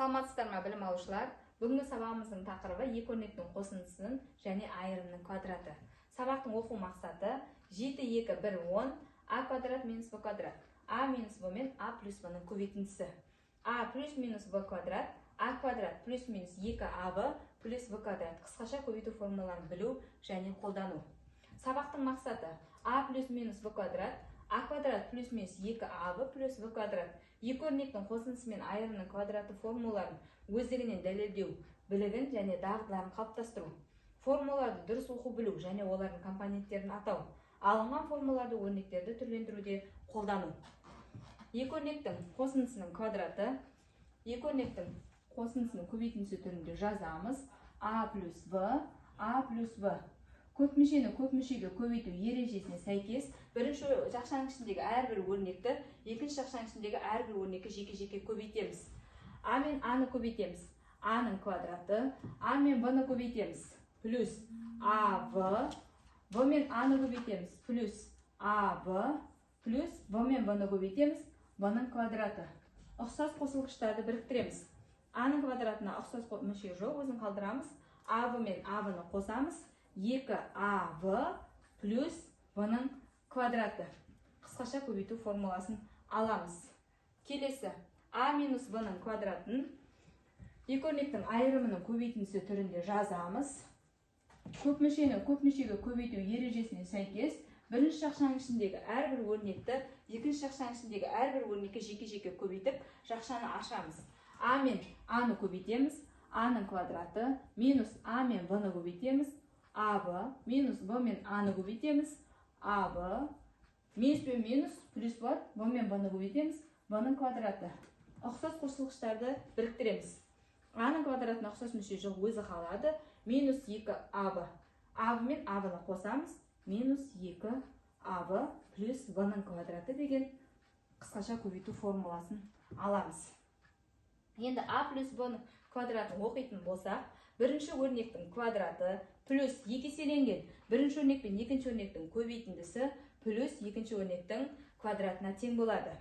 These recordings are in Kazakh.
Саламатсыздар ма, білім алушылар? Бүгінгі сабағымыздың тақырыбы екі өрнектің қосындысының және айырымының квадраты. Сабақтың оқу мақсаты 7, 2, 1, 10, а квадрат минус б квадрат, а минус б мен а плюс б-ның көбейтіндісі. А плюс минус б квадрат, а квадрат плюс минус 2аб плюс б квадрат қысқаша көбейту формулаларын білу және қолдану. Сабақтың мақсаты а плюс минус б квадрат, а квадрат плюс минус 2аб плюс б квадрат екі өрнектің қосындысы мен айырымының квадраты формулаларын өздігінен дәлелдеу білігін және дағдыларын қалыптастыру. Формулаларды дұрыс оқу білу және олардың компоненттерін атау. Алынған формулаларды өрнектерді түрлендіруде қолдану. Екі өрнектің қосындысының квадраты, екі өрнектің қосындысының көбейтіндісі түрінде жазамыз. А плюс б, а плюс б. Көп мүшені көп мүшеге көбейту ережесіне сәйкес бірінші жақшаның ішіндегі әрбір өрнекті екінші жақшаның ішіндегі әрбір өрнекке жеке-жеке көбейтеміз. А мен А-ны көбейтеміз. А-ның квадраты, А мен Б-ны көбейтеміз. Плюс АВ, Б мен А-ны көбейтеміз. Плюс АВ, плюс Б мен Б-ны көбейтеміз. Б-ның квадраты. Ұқсас қосылғыштарды біріктіреміз. А-ның квадратына ұқсас мүше жоқ, өзін қалдырамыз. АВ мен АВ-ны қосамыз. 2АВ плюс В-ның квадраты. Қысқаша көбейту формуласын аламыз. Келесі А минус В-ның квадратын екі өрнектің айырымының көбейтіндісі түрінде жазамыз. Көп мүшені көп мүшеге көбейту ережесіне сәйкес бірінші жақшаның ішіндегі әрбір өрнекті екінші жақшаның ішіндегі әрбір өрнекке жеке-жеке көбейтіп жақшаны ашамыз. А мен А-ны көбейтеміз. А-ның квадраты минус А мен В-ны көбейтеміз. АВ минус В мен А-ны көбейтеміз. АВ минус пен минус плюс болады. В мен В-ны көбейтеміз. В-ның квадраты. Ұқсас қосылғыштарды біріктіреміз. А-ның квадратына ұқсас мүше жоқ, өзі қалады. Минус 2АВ. АВ мен АВ-ны қосамыз. Минус 2АВ плюс В-ның квадраты деген қысқаша көбейту формуласын аламыз. Енді А плюс В-ның квадратын оқитын болсақ, бірінші өрнектің квадраты плюс екі еселенген бірінші өрнек пен екінші өрнектің көбейтіндісі плюс екінші өрнектің квадратына тең болады.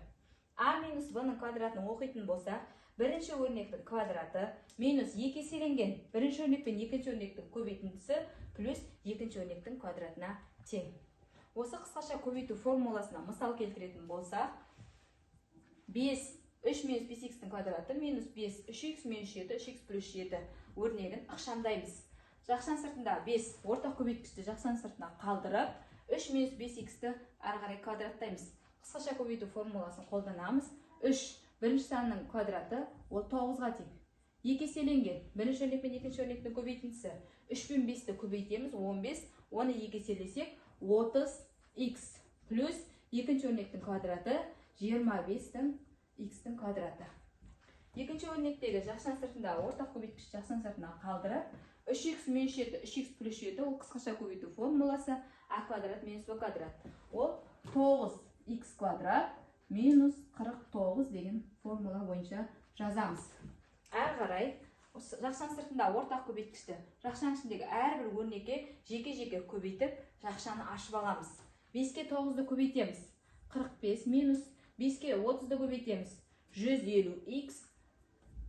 А минус В-ның квадратын оқитын болсақ, бірінші өрнектің квадраты минус екі еселенген бірінші өрнек пен екінші өрнектің көбейтіндісі плюс екінші өрнектің квадратына тең. Осы қысқаша көбейту формуласына мысал келтіретін болсақ, 5 3 минус 5х-тің квадраты минус 5 3х минус 7 3х плюс 7 өрнегін ықшамдаймыз. Жақшаның сыртында 5 ортақ көбейткішті жақшаның сыртына қалдырып 3 минус 5х-ті ары қарай квадраттаймыз. Қысқаша көбейту формуласын қолданамыз. 3 бірінші санның квадраты ол 9-ға тең. Екі еселенген бірінші өрнек пен екінші өрнектің көбейтіндісі 3 пен 5-ті көбейтеміз 15, оны екі еселесек 30х плюс екінші өрнектің квадраты 25-тің х-тің квадраты. Екінші өрнектегі жақшаның сыртындағы ортақ көбейткіш жақшаның сыртына қалдырып 3х минус 7 3х плюс 7 ол қысқаша көбейту формуласы а квадрат минус б квадрат. Ол 9х квадрат минус 49 деген формула бойынша жазамыз. Әрі қарай жақшаның сыртында ортақ көбейткішті жақшаның ішіндегі әрбір өрнекке жеке-жеке көбейтіп жақшаны ашып аламыз. 5-ке 9-ды көбейтеміз. 45 минус 5-ке 30-ды көбейтеміз. 150х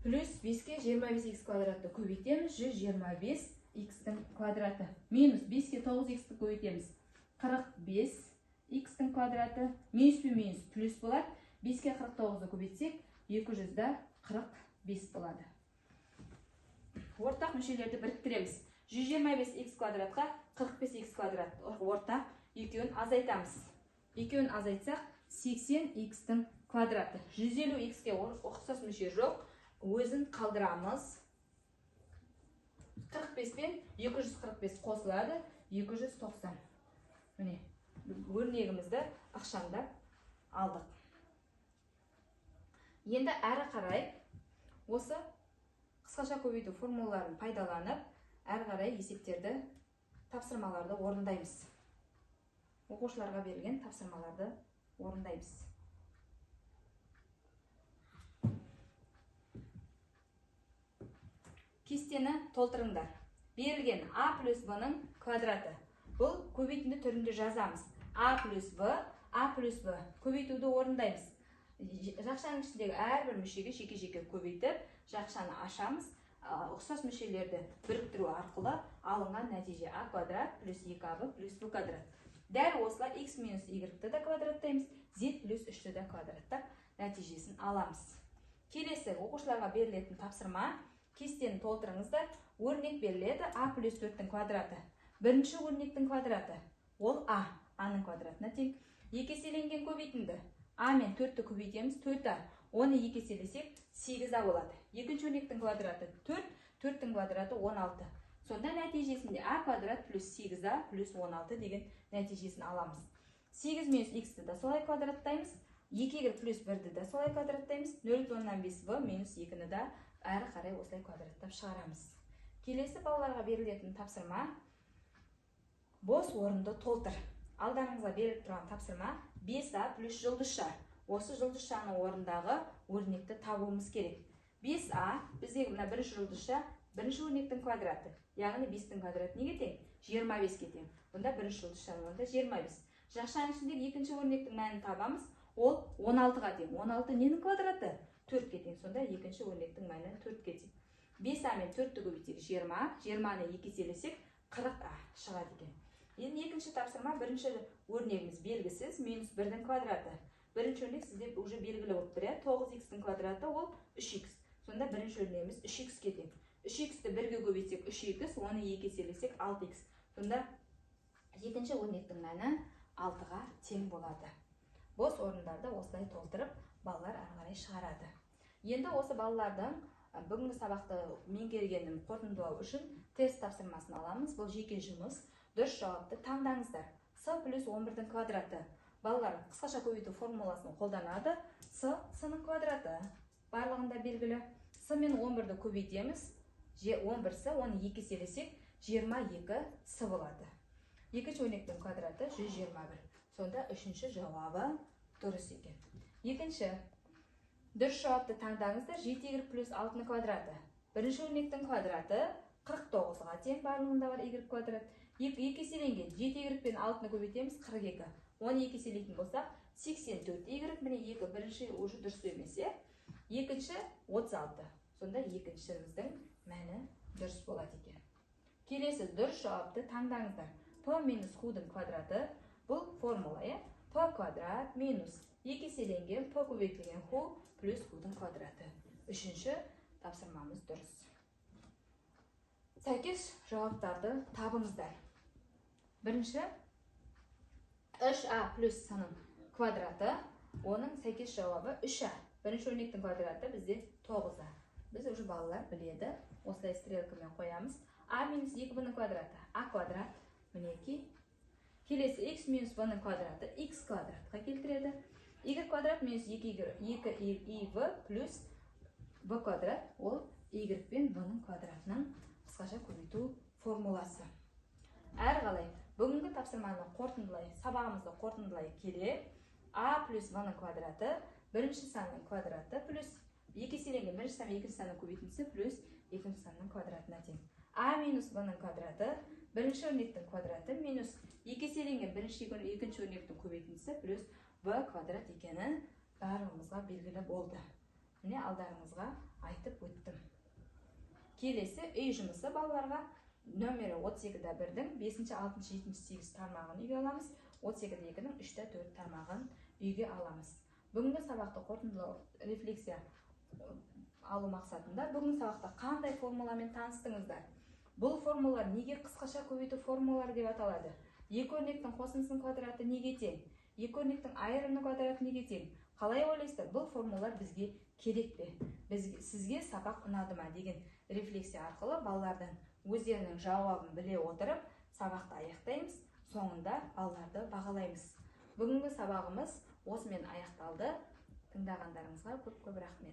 плюс 5-ке 25х квадратты көбейтеміз. 125х-тің квадраты. Минус 5-ке 9х-ті көбейтеміз. 45х-тің квадраты. Минус пен минус плюс болады. 5-ке 49-ды көбейтсек 245 болады. Ортақ мүшелерді біріктіреміз. 125х квадратқа 45х квадрат ортақ, екеуін азайтамыз. Екеуін азайтсақ 80х-тің квадраты. 150х-ке ұқсас мүше жоқ, өзін қалдырамыз. 45 пен 245 қосылады, 290. Міне, өрнегімізді ықшамдап алдық. Енді әрі қарай осы қысқаша көбейту формулаларын пайдаланып, әрі қарай есептерді, тапсырмаларды орындаймыз. Оқушыларға берілген тапсырмаларды орындаймыз. Кестені толтырыңдар. Берілген А плюс Б-ның квадраты. Бұл көбейтінді түрінде жазамыз. А плюс Б, А плюс Б. Көбейтуді орындаймыз. Жақшаның ішіндегі әрбір мүшеге жеке-жеке көбейтіп, Жақшаны ашамыз, ұқсас мүшелерді біріктіру арқылы алынған нәтиже а квадрат плюс 2аб плюс в квадрат. Дәл осылай x минус y-ті да квадраттаймыз, z плюс 3-ті да квадраттап нәтижесін аламыз. Келесі оқушыларға берілетін тапсырма: кестені толтырыңыздар. Өрнек беріледі, а плюс 4-тің квадраты. Бірінші өрнектің квадраты ол а, а-ның квадратына тең. Екі еселенген көбейтінді. А мен 4-ті көбейтеміз, 4а. Оны екі еселесек 8а болады. Екінші өрнектің квадраты 4, 4-тің квадраты 16. Сонда нәтижесінде а квадрат плюс 8а плюс 16 деген нәтижесін аламыз. 8 минус x-ті да солай квадраттаймыз. 2y плюс 1-ді да солай квадраттаймыз. 0,5 в минус 2-ні да әрі қарай осылай квадраттап шығарамыз. Келесі балаларға берілетін тапсырма: бос орынды толтыр. Алдарыңызға беріліп тұрған тапсырма 5а плюс жұлдызша. Осы жұлдызшаның орнындағы өрнекті табуымыз керек. 5а біздегі мына бірінші жұлдызша бірінші өрнектің квадраты. Яғни 5-тің квадраты неге тең? 25-ке тең. Бұнда бірінші жұлдызшаның орнында 25. Жақшаның ішіндегі екінші өрнектің мәнін табамыз. Ол 16-ға тең. 16 ненің квадраты? 4-ке тең. Сонда екінші өрнектің мәні 4-ке тең. 5а мен 4-ті көбейтсек 20, 20-ны екі еселесек 40а шығады екен. Енді екінші тапсырма, бірінші өрнегіміз белгісіз, минус 1-дің квадраты. Бірінші өрнек сізде уже белгілі болып тұр, иә? 9x-тің квадраты ол 3x. Сонда бірінші өрнегіміз 3x-ке тең. 3x-ті 1-ге көбейтсек 3x, оны екі еселесек 6x. Сонда екінші өрнектің мәні 6-ға тең болады. Бос орындарды осылай толтырып, балалар ары қарай шығарады. Енді осы балалардың бүгінгі сабақты меңгергенін қорытындылау үшін тест тапсырмасын аламыз. Бұл жеке жұмыс. Дұрыс жауапты таңдаңыздар. С плюс 11-дің квадраты. Балалар қысқаша көбейту формуласын қолданады. С, с-ның квадраты. Барлығында белгілі. С мен 11-ді көбейтеміз. 11 с, оны екі еселесек 22 с болады. Екінші өрнектің квадраты 121. Сонда үшінші жауабы дұрыс екен. Екінші, дұрыс жауапты таңдаңыздар. 7y плюс 6-ның квадраты. Бірінші өрнектің квадраты 49-ға тең, барлығында бар y квадрат. Екі еселенген 7y пен 6-ны көбейтеміз, 42. Оны екі еселейтін болсақ 84y, міне екі, бірінші уже дұрыс емес, иә? Екінші 36. Сонда екіншіміздің мәні дұрыс болады екен. Келесі дұрыс жауапты таңдаңыздар. P минус q-дың квадраты, бұл формула, иә? P квадрат минус екі еселенген p көбейтілген q плюс q-дың квадраты. Үшінші тапсырмамыз дұрыс. Сәйкес жауаптарды табыңыздар. Бірінші 3а плюс с-ның квадраты, оның сәйкес жауабы 3а. Бірінші өрнектің квадраты бізде 9а. Біз уже балалар біледі. Осылай стрелкамен қоямыз. А минус 2b-ның квадраты. А квадрат мінекей. Келесі x минус b-ның квадраты x квадратқа келтіреді. Y квадрат минус 2y v плюс b квадрат, ол y пен b-ның квадратының қысқаша көбейту формуласы. Әрі қалай бүгінгі тапсырманы қорытындылай, сабағымызды қорытындылай келе, а плюс b-ның квадраты бірінші санның квадраты плюс екі еселенген бірінші сан мен екінші санның көбейтіндісі плюс екінші санның квадратына тең. А минус b-ның квадраты бірінші өрнектің квадраты минус екі еселенген бірінші екінші өрнектің көбейтіндісі плюс b квадрат екені барлығымызға белгілі болды. Міне алдарыңызға айтып өттім. Келесі үй жұмысы балаларға нөмірі 32-де 1-дің 5-ші, 6-шы, 7-ші, 8 тармағын үйге аламыз. 32-де 2-нің 3-те 4 тармағын үйге аламыз. Бүгінгі сабақты қорытындылау, рефлексия алу мақсатында бүгінгі сабақта қандай формуламен таныстыңыздар? Бұл формулалар неге қысқаша көбейту формулалары деп аталады? Екі өрнектің қосындысының квадраты неге тең? Екі өрнектің айырымының квадраты неге тең? Қалай ойлайсыздар, бұл формулалар бізге керек пе? Сізге сабақ ұнады ма деген рефлексия арқылы балалардан өздерінің жауабын біле отырып сабақты аяқтаймыз. Соңында балаларды бағалаймыз. Бүгінгі сабағымыз осымен аяқталды. Тыңдағандарыңызға көп-көп рахмет.